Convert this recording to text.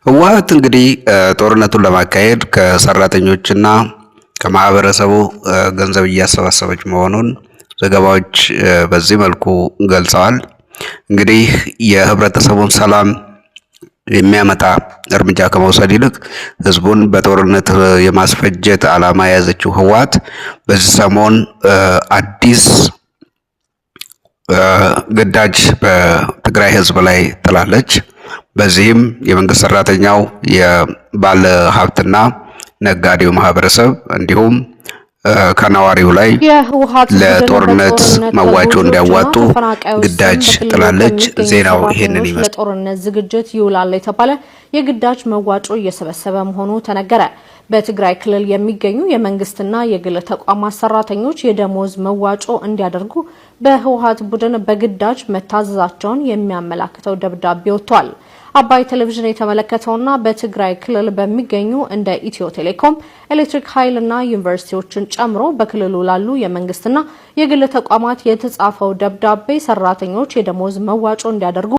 ህወሓት እንግዲህ ጦርነቱን ለማካሄድ ከሰራተኞችና ከማህበረሰቡ ገንዘብ እያሰባሰበች መሆኑን ዘገባዎች በዚህ መልኩ ገልጸዋል። እንግዲህ የህብረተሰቡን ሰላም የሚያመጣ እርምጃ ከመውሰድ ይልቅ ህዝቡን በጦርነት የማስፈጀት ዓላማ የያዘችው ህወሓት በዚህ ሰሞን አዲስ ግዳጅ በትግራይ ህዝብ ላይ ጥላለች። በዚህም የመንግስት ሰራተኛው፣ የባለ ሀብትና ነጋዴው ማህበረሰብ እንዲሁም ከነዋሪው ላይ የህወሓት ቡድን ለጦርነት በጦርነት መዋጮ ተጎጂዎችና እንዲያዋጡ ተፈናቃዮች ስም ግዳጅ በክልሉ ጥላለች። ከሚገኙ ዜናው ይሄንን ሰራተኞች ይመስላል። ለጦርነት ዝግጅት ይውላል የተባለ የግዳጅ መዋጮ እየሰበሰበ መሆኑ ተነገረ። በትግራይ ክልል የሚገኙ የመንግስትና የግል ተቋማት ሰራተኞች የደሞዝ መዋጮ እንዲያደርጉ በህወሓት ቡድን በግዳጅ መታዘዛቸውን የሚያመላክተው ደብዳቤ ወጥቷል። አባይ ቴሌቪዥን የተመለከተውና በትግራይ ክልል በሚገኙ እንደ ኢትዮ ቴሌኮም፣ ኤሌክትሪክ ኃይልና ዩኒቨርሲቲዎችን ጨምሮ በክልሉ ላሉ የመንግስትና የግል ተቋማት የተጻፈው ደብዳቤ ሰራተኞች የደሞዝ መዋጮ እንዲያደርጉ